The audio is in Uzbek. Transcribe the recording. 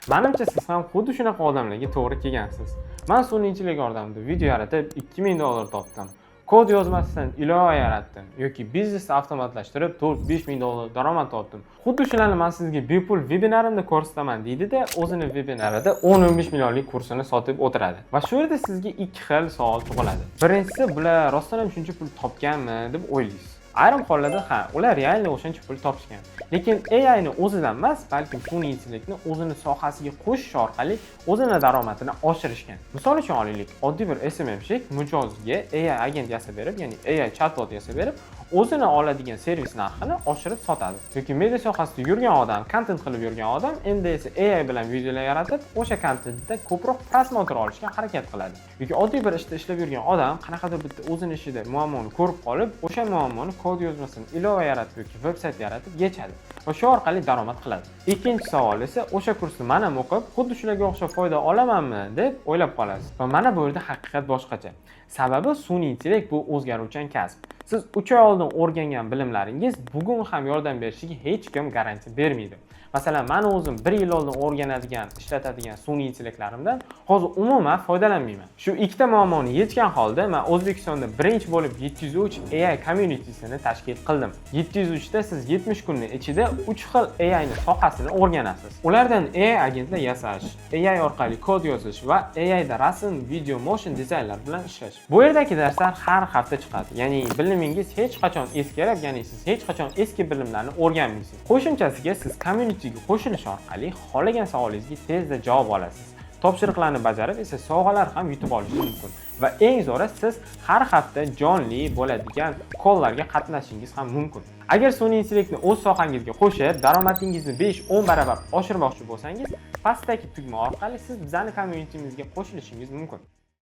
Manimcha, siz ham xuddi shunaqa odamlarga to'g'ri kelgansiz. "Man sun'iy intellekt yordamida video yaratib 2000 dollar topdim. Kod yozmasdan ilova yaratdim yoki biznesni avtomatlashtirib 4-5 ming dollar daromad topdim. Xuddi shularni man sizga bepul vebinarimda ko'rsataman", deydida, o'zini vebinarida 10-15 millionlik kursini sotib o'tiradi. Va shu yerda sizga ikki xil savol tug'iladi. Birinchisi, bular rostdan ham shuncha pul topganmi, deb o'ylaysiz. Ayrim hollarda ha, ular реально o'shancha pul topishgan. Lekin AI ni o'zidan emas, balkim sun'iy intellektni o'zini sohasiga qo'shish orqali o'zini daromadini oshirishgan. Misol uchun olaylik, oddiy bir SMMщик mijozga AI agent yasab berib, ya'ni AI chatbot yasab berib, o'zini oladigan servis narxini oshirib sotadi. Yoki media sohasida yurgan odam, kontent qilib yurgan odam endi esa AI bilan videolar yaratib, o'sha kontentda ko'proq просмотр olishga harakat qiladi. Yoki oddiy bir ishda ishlab yurgan odam qanaqadir bitta o'zini ishida muammoni ko'rib qolib, o'sha muammoni kod yozmasdan ilova yaratib yoki veb-sayt yaratib yechadi va shu orqali daromad qiladi. Ikkinchi savol esa, o'sha kursni man ham o'qib, xuddi shularga o'xshab foyda olamanmi, deb o'ylab qolasiz. Va mana bu yerda haqiqat boshqacha. Sababi sun'iy intellekt bu o'zgaruvchan kasb. Siz 3 oy oldin o'rgangan bilimlaringiz bugun ham yordam berishiga hech kim garantiya bermaydi. Masalan, man o'zim bir yil oldin o'rganadigan, ishlatadigan sun'iy intellektlarimdan hozir umuman foydalanmayman. Shu ikkita muammoni yechgan holda man O'zbekistonda birinchi bo'lib 703 AI communitysini tashkil qildim. 703 da siz 70 kunni ichida 3 xil AI ni sohasini o'rganasiz. Ulardan AI agentlar yasash, AI orqali kod yozish va AI da rasm, video, motion dizaynlar bilan ishlash. Bu yerdagi darslar har hafta chiqadi. Ya'ni bilimingiz hech qachon eskirib, ya'ni siz hech qachon eski bilimlarni o'rganmaysiz. Qo'shimchasiga, siz communityga qo'shilish orqali xohlagan savolingizga tezda javob olasiz. Topshiriqlarni bajarib esa sovg'alar ham yutib olishingiz mumkin. Va eng zo'ri, siz har hafta jonli bo'ladigan calllarga qatnashishingiz ham mumkin. Agar sun'iy intellektni o'z sohangizga qo'shib, daromadingizni 5-10 barobar oshirmoqchi bo'lsangiz, pastdagi tugma orqali siz bizani communitymizga qo'shilishingiz mumkin.